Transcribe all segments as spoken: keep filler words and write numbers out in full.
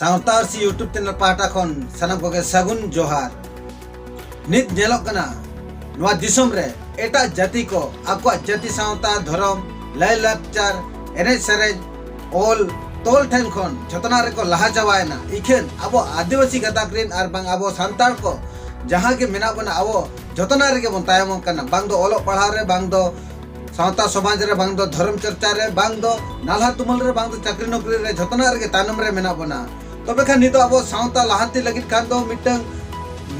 ᱥᱟᱶᱛᱟ ᱟᱹᱨᱥᱤ YouTube channel ᱯᱟᱦᱴᱟ ᱠᱷᱚᱱ ᱥᱟᱱᱟᱢ ᱠᱚᱜᱮ ᱥᱟᱹᱜᱩᱱ ᱡᱚᱦᱟᱨ᱾ ᱱᱤᱛ ᱧᱮᱞᱚᱜ ᱠᱟᱱᱟ, ᱱᱚᱣᱟ ᱫᱤᱥᱚᱢ ᱨᱮ ᱮᱴᱟᱜ ᱡᱟᱹᱛᱤ ᱠᱚ ᱟᱠᱚᱣᱟᱜ ᱡᱟᱹᱛᱤ, ᱥᱟᱶᱛᱟ, ᱫᱷᱚᱨᱚᱢ, ᱞᱟᱭᱼᱞᱟᱠᱪᱟᱨ, ᱮᱱᱮᱡ ᱥᱮᱨᱮᱧ, ᱚᱞ ᱛᱚᱞ ᱴᱷᱮᱱ ᱠᱷᱚᱱ ᱡᱷᱚᱛᱚᱱᱟᱜ ᱨᱮᱠᱚ ᱞᱟᱦᱟ ᱪᱟᱵᱟᱭᱮᱱᱟ᱾ ᱤᱠᱷᱟᱹᱱ ᱟᱵᱚ ᱟᱹᱫᱤᱵᱟᱹᱥᱤ ᱜᱟᱛᱟᱠ ᱨᱮᱱ ᱟᱨ ᱵᱟᱝ ᱟᱵᱚ ᱥᱟᱱᱛᱟᱲ ᱠᱚ ᱡᱟᱦᱟᱸ ᱜᱮ ᱢᱮᱱᱟᱜ ᱵᱚᱱᱟ, ᱟᱵᱚ ᱡᱷᱚᱛᱚᱱᱟᱜ ᱨᱮᱜᱮ ᱵᱚᱱ ᱛᱟᱭᱚᱢᱚᱜ ᱠᱟᱱᱟ᱾ ᱵᱟᱝ ᱫᱚ ᱚᱞᱚᱜ ᱯᱟᱲᱦᱟᱣ ᱨᱮ, ᱵᱟᱝ ᱫᱚ ᱥᱟᱶᱛᱟ ᱥᱚᱢᱟᱡᱽ ᱨᱮ, ᱵᱟᱝ ᱫᱚ ᱫᱷᱚᱨᱚᱢ ᱪᱚᱨᱪᱟ ᱨᱮ, ᱵᱟᱝ ᱫᱚ ᱱᱟᱞᱦᱟ ᱛᱩᱢᱟᱹᱞ ᱨᱮ, ᱵᱟᱝ ᱫᱚ ᱪᱟᱹᱠᱨᱤ ᱱᱚᱠᱨᱤ ᱨᱮ, ᱡᱷᱚᱛᱚᱱᱟᱜ ᱨᱮᱜᱮ ᱛᱟᱭᱱᱚᱢ ᱨᱮ ᱢᱮᱱᱟᱜ ᱵᱚᱱᱟ᱾ ᱛᱚᱵᱮ ᱠᱷᱟᱱ ᱱᱤᱛᱚᱜ ᱟᱵᱚ ᱥᱟᱶᱛᱟ ᱞᱟᱦᱟᱱᱛᱤ ᱞᱟᱹᱜᱤᱫ ᱠᱷᱟᱱ ᱫᱚ ᱢᱤᱫᱴᱟᱝ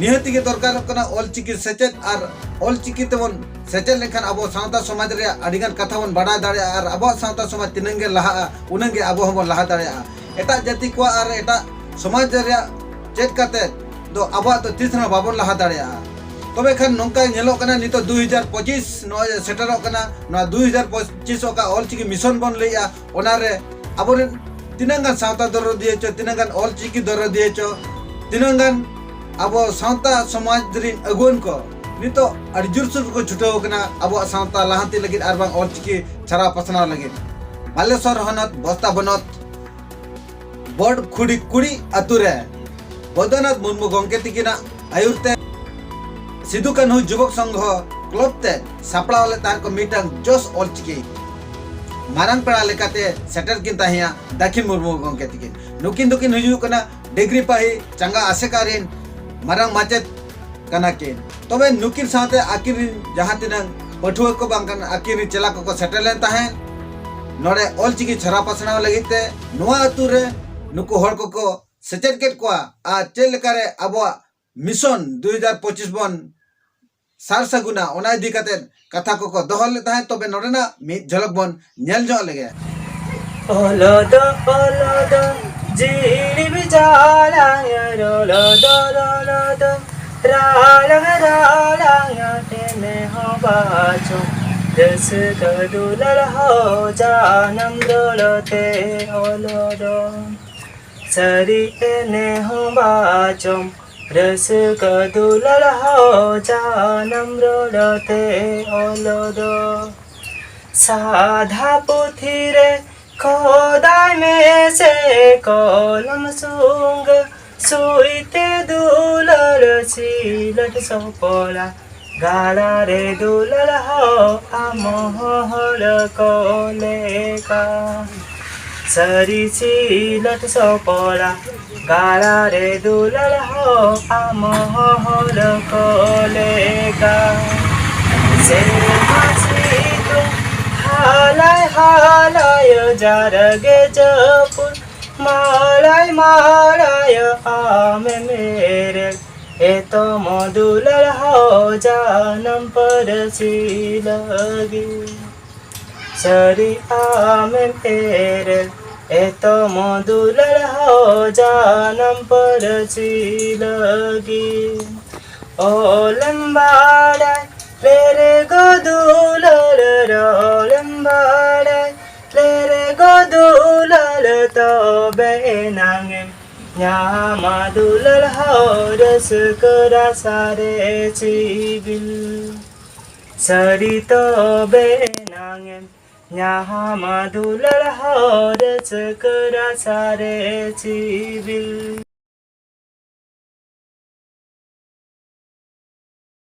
ᱱᱤᱦᱟᱹᱛᱤ ᱜᱮ ᱫᱚᱨᱠᱟᱨᱚᱜ ᱠᱟᱱᱟ ᱚᱞᱪᱤᱠᱤ ᱥᱮᱪᱮᱫ᱾ ᱟᱨ ᱚᱞᱪᱤᱠᱤ ᱛᱮᱵᱚᱱ ᱥᱮᱪᱮᱫ ᱞᱮᱱᱠᱷᱟᱱ ᱟᱵᱚ ᱥᱟᱶᱛᱟ ᱥᱚᱢᱟᱡᱽ ᱨᱮᱭᱟᱜ ᱟᱹᱰᱤᱜᱟᱱ ᱠᱟᱛᱷᱟ ᱵᱚᱱ ᱵᱟᱰᱟᱭ ᱫᱟᱲᱮᱭᱟᱜᱼᱟ᱾ ᱟᱨ ᱟᱵᱚᱣᱟᱜ ᱥᱟᱶᱛᱟ ᱥᱚᱢᱟᱡᱽ ᱛᱤᱱᱟᱹᱝ ᱜᱮ ᱞᱟᱦᱟᱜᱼᱟ, ᱩᱱᱟᱹᱝ ᱜᱮ ᱟᱵᱚ ᱦᱚᱸᱵᱚᱱ ᱞᱟᱦᱟ ᱫᱟᱲᱮᱭᱟᱜᱼᱟ᱾ ᱮᱴᱟᱜ ᱡᱟᱹᱛᱤ ᱠᱚᱣᱟᱜ ᱟᱨ ᱮᱴᱟᱜ ᱥᱚᱢᱟᱡᱽ ᱨᱮᱭᱟᱜ ᱪᱮᱫ ᱠᱟᱛᱮ ᱫᱚ ᱟᱵᱚᱣᱟᱜ ᱫᱚ ᱛᱤᱥ ᱦᱚᱸ ᱵᱟᱵᱚᱱ ᱞᱟᱦᱟ ᱫᱟᱲᱮᱭᱟᱜᱼᱟ᱾ ᱛᱚᱵᱮ ᱠᱷᱟᱱ ᱱᱚᱝᱠᱟ ᱧᱮᱞᱚᱜ ᱠᱟᱱᱟ, ᱱᱤᱛᱚᱜ ᱫᱩ ᱦᱟᱡᱟᱨ ᱯᱚᱸᱪᱤᱥ ᱱᱚᱜᱼᱚᱭ ᱥᱮᱴᱮᱨᱚᱜ ᱠᱟᱱᱟ᱾ ᱱᱚᱣᱟ ᱫᱩ ᱦᱟᱡᱟᱨ ᱯᱚᱸᱪᱤᱥ ᱚᱠᱟ ᱚᱞᱪᱤᱠᱤ ᱢᱤᱥᱚᱱ ᱵᱚᱱ ᱞᱟᱹᱭᱮᱜᱼᱟ, ᱚᱱᱟᱨᱮ ᱟᱵᱚᱨᱮᱱ ᱛᱤᱱᱟᱹᱜ ᱜᱟᱱ ᱥᱟᱶᱛᱟ ᱫᱚᱨᱚᱫᱤᱭᱟᱹ ᱪᱚ, ᱛᱤᱱᱟᱹᱜ ᱜᱟᱱ ᱚᱞᱪᱤᱠᱤ ᱫᱚᱨᱚᱫᱤᱭᱟᱹ ᱪᱚ, ᱛᱤᱱᱟᱹᱜ ᱜᱟᱱ ᱟᱵᱚ ᱥᱟᱶᱛᱟ ᱥᱚᱢᱟᱡᱽ ᱨᱤᱱ ᱟᱹᱜᱩᱣᱟᱹᱱ ᱠᱚ ᱱᱤᱛᱚᱜ ᱟᱹᱰᱤ ᱡᱳᱨᱥᱳᱨ ᱠᱚ ᱪᱷᱩᱴᱟᱹᱣ ᱟᱠᱟᱱᱟ ᱟᱵᱚᱣᱟᱜ ᱥᱟᱶᱛᱟ ᱞᱟᱦᱟᱱᱛᱤ ᱞᱟᱹᱜᱤᱫ ᱟᱨ ᱵᱟᱝ ᱚᱞᱪᱤᱠᱤ ᱪᱷᱟᱨᱟᱣ ᱯᱟᱥᱱᱟᱣ ᱞᱟᱹᱜᱤᱫ᱾ ᱵᱟᱞᱮᱥᱚᱨ ᱦᱚᱱᱚᱛ ᱵᱚᱥᱛᱟ ᱵᱚᱱᱚᱛ ᱵᱚᱰ ᱠᱷᱩᱲᱤ ᱠᱩᱲᱤ ᱟᱛᱳ ᱨᱮ ᱵᱳᱭᱫᱚᱱᱟᱛᱷ ᱢᱩᱨᱢᱩ ᱜᱚᱢᱠᱮ ᱛᱤᱠᱤᱱᱟᱜ ᱟᱹᱭᱩᱨ ᱛᱮ ᱥᱤᱫᱩ ᱠᱟᱹᱱᱦᱩ ᱡᱩᱵᱚᱠ ᱥᱚᱝᱜᱷᱚ ᱠᱞᱚᱵ ᱛᱮ ᱥᱟᱯᱲᱟᱣ ᱞᱮᱫ ᱛᱟᱦᱮᱸ ᱠᱚ ᱢᱤᱫᱴᱟᱝ ᱡᱚᱥ ᱚᱞᱪᱤᱠᱤ᱾ ᱢᱟᱨᱟᱝ ᱯᱮᱲᱟ ᱞᱮᱠᱟᱛᱮ ᱥᱮᱴᱮᱨ ᱠᱤᱱ ᱛᱟᱦᱮᱸᱭᱟ ᱫᱟᱹᱠᱷᱤᱱ ᱢᱩᱨᱢᱩ ᱜᱚᱢᱠᱮ ᱛᱤᱠᱤᱱ᱾ ᱱᱩᱠᱤᱱ ᱫᱚᱠᱤᱱ ᱦᱩᱭᱩᱜ ᱠᱟᱱᱟ ᱰᱤᱜᱽᱨᱤ ᱯᱟᱹᱦᱤ ᱪᱟᱸᱜᱟ ᱟᱥᱮᱠᱟ ᱨᱤᱱ ᱢᱟᱨᱟᱝ ᱢᱟᱪᱮᱛ ᱠᱟᱱᱟ ᱠᱤᱱ᱾ ᱛᱚᱵᱮ ᱱᱩᱠᱤᱱ ᱥᱟᱶᱛᱮ ᱟᱹᱠᱤᱱ ᱨᱤᱱ ᱡᱟᱦᱟᱸ ᱛᱤᱱᱟᱹᱝ ᱯᱟᱹᱴᱷᱩᱣᱟᱹ ᱠᱚ ᱵᱟᱝ ᱠᱟᱱᱟ, ᱟᱹᱠᱤᱱ ᱨᱤᱱ ᱪᱮᱞᱟ ᱠᱚᱠᱚ ᱥᱮᱴᱮᱨ ᱞᱮᱱ ᱛᱟᱦᱮᱸᱫ ᱱᱚᱰᱮ ᱚᱞᱪᱤᱠᱤ ᱪᱷᱟᱨᱟᱣ ᱯᱟᱥᱱᱟᱣ ᱞᱟᱹᱜᱤᱫ ᱛᱮ᱾ ᱱᱚᱣᱟ ᱟᱹᱛᱩ ᱨᱮ ᱱᱩᱠᱩ ᱦᱚᱲ ᱠᱚᱠᱚ ᱥᱮᱪᱮᱫ ᱠᱮᱫ ᱠᱚᱣᱟ ᱟᱨ ᱪᱮᱫ ᱞᱮᱠᱟᱨᱮ ᱟᱵᱚᱣᱟᱜ ᱢᱤᱥᱚᱱ ᱫᱩ ᱦᱟᱡᱟᱨ ᱯᱚᱸᱪᱤᱥ ᱵᱚᱱ ᱥᱟᱨ ᱥᱟᱹᱜᱩᱱᱟ, ᱚᱱᱟ ᱤᱫᱤ ᱠᱟᱛᱮ ᱠᱟᱛᱷᱟ ᱠᱚᱠᱚ ᱫᱚᱦᱚ ᱞᱮᱫ ᱛᱟᱦᱮᱸᱫ᱾ ᱛᱚᱵᱮ ᱱᱚᱰᱮᱱᱟᱜ ᱢᱤᱫ ᱡᱷᱚᱞᱚᱠ ᱵᱚᱱ ᱧᱮᱞ ᱧᱚᱜ ᱞᱮᱜᱮ᱾ ᱚᱞᱚᱫᱚ ᱚᱞᱚᱫᱚ ᱡᱤᱲᱤ ᱵᱤᱡᱟᱲᱟᱝ ᱨᱚᱞᱚᱫᱚ ᱨᱚᱞᱚᱫᱚ ᱨᱟᱲᱟᱝ ᱨᱟᱲᱟᱝ ᱴᱮᱱᱮ ᱦᱚᱸ ᱵᱟᱪᱚ ᱨᱟᱹᱥᱠᱟᱹ ᱫᱩᱞᱟᱹᱲ ᱦᱚᱸ ᱡᱟᱱᱟᱢ ᱨᱚᱲᱚᱛᱮ ᱚᱞᱚᱫᱚ ᱥᱟᱹᱨᱤ ᱮᱱᱮ ᱦᱚᱸ ᱵᱟᱪᱚᱢ ᱨᱟᱹᱥᱠᱟᱹ ᱫᱩᱞᱟᱹᱲ ᱦᱚᱸ ᱡᱟᱱᱟᱢ ᱨᱚᱲᱚᱛᱮ ᱚᱞᱚᱫᱚ ᱥᱟᱫᱷᱟ ᱯᱩᱛᱷᱤ ᱨᱮ ᱠᱷᱚᱫᱟᱭ ᱢᱮᱥᱮ ᱠᱚᱞᱚᱢ ᱥᱩᱝᱜᱟᱹ, ᱥᱩᱭ ᱛᱮ ᱫᱩᱞᱟᱹᱲ ᱥᱤᱞᱟᱹᱴ ᱥᱚᱯᱚᱞᱟ᱾ ᱜᱟᱰᱟ ᱨᱮ ᱫᱩᱞᱟᱹᱲ ᱦᱚᱸ ᱟᱢ ᱦᱚᱲ ᱠᱚ ᱞᱮᱠᱟ᱾ ᱥᱟᱹᱨᱤ ᱥᱤᱞᱟᱹᱴ ᱥᱚᱯᱚᱞᱟ, ᱜᱟᱰᱟ ᱨᱮ ᱫᱩᱞᱟᱹᱲ ᱦᱚᱸ ᱟᱢ ᱦᱚᱲ ᱠᱚ ᱞᱮᱠᱟ᱾ ᱥᱮᱨᱢᱟ ᱥᱤᱛᱩᱝ ᱦᱟᱞᱟᱭ ᱦᱟᱞᱟᱭ, ᱡᱟᱨᱜᱮ ᱡᱟᱹᱯᱩᱫ ᱢᱟᱲᱟᱭ ᱢᱟᱲᱟᱭ ᱟᱢᱮᱢ ᱮᱨᱮᱫ᱾ ᱮᱛᱚᱢ ᱫᱩᱞᱟᱹᱲ ᱦᱚᱸ ᱡᱟᱱᱟᱢ ᱯᱟᱹᱨᱥᱤ ᱞᱟᱹᱜᱤᱫ᱾ ᱥᱟᱹᱨᱤ ᱟᱢᱮᱢ ᱮᱨᱮᱫ, ᱮᱛᱚᱢ ᱫᱩᱞᱟᱹᱲ ᱦᱚᱸ ᱡᱟᱱᱟᱢ ᱯᱟᱹᱨᱥᱤ ᱞᱟᱹᱜᱤᱫ᱾ ᱚᱞᱮᱢ ᱵᱟᱲᱟᱭ, ᱞᱮᱨᱮ ᱜᱚ ᱫᱩᱞᱟᱹᱲ ᱨᱚᱲᱮᱢ ᱵᱟᱲᱟᱭ, ᱞᱮᱨᱮ ᱜᱚ ᱫᱩᱞᱟᱹᱲ ᱛᱚᱵᱮ ᱮᱱᱟᱝ ᱮᱢ ᱧᱟᱢᱟ ᱫᱩᱞᱟᱹᱲ ᱦᱚᱸ ᱨᱟᱹᱥᱠᱟᱹ ᱨᱟᱥᱟ ᱨᱮ ᱥᱤᱵᱤᱞ᱾ ᱥᱟᱹᱨᱤ ᱛᱚᱵᱮ ᱮᱱᱟᱝ ᱮᱢ ᱧᱟᱢᱟ ᱫᱩᱞᱟᱹᱲ ᱦᱚᱸ ᱨᱟᱹᱥᱠᱟᱹ ᱨᱟᱥᱟ ᱨᱮ ᱥᱤᱵᱤᱞ᱾